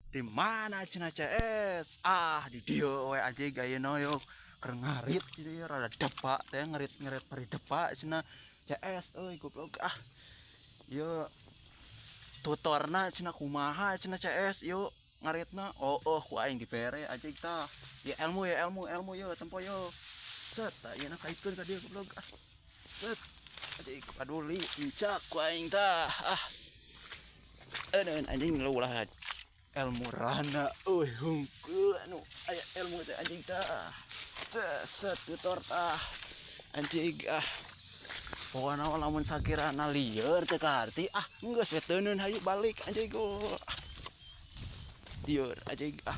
Di mana cenah CS? Ah, di dieu we anjing ayeuna yo keur ngarit gitu ya, rada depak teh, ngarit-ngarit pari depak cenah CS euy, goblok ah. Yo tutorna cenah kumaha cenah CS yo ngaritna? Oh, ku aing dibere anjing tah. Ya ilmu, ya ilmu, ilmu yo tempo yo. Set, tah ieu kaitkeun ka dieu, goblok ah. Set. Anjing paduli encak ku aing tah. Ah. Eun anjing lu ulah ilmu rana euy, hungkul anu aya ilmu teh anjing tah. Set, set tutor tah. Anjing ah. Pokokna lamun sakirana lieur teu kaharti ah, geus we teuneun, hayu balik anjing go. Ah. Lieur anjing ah.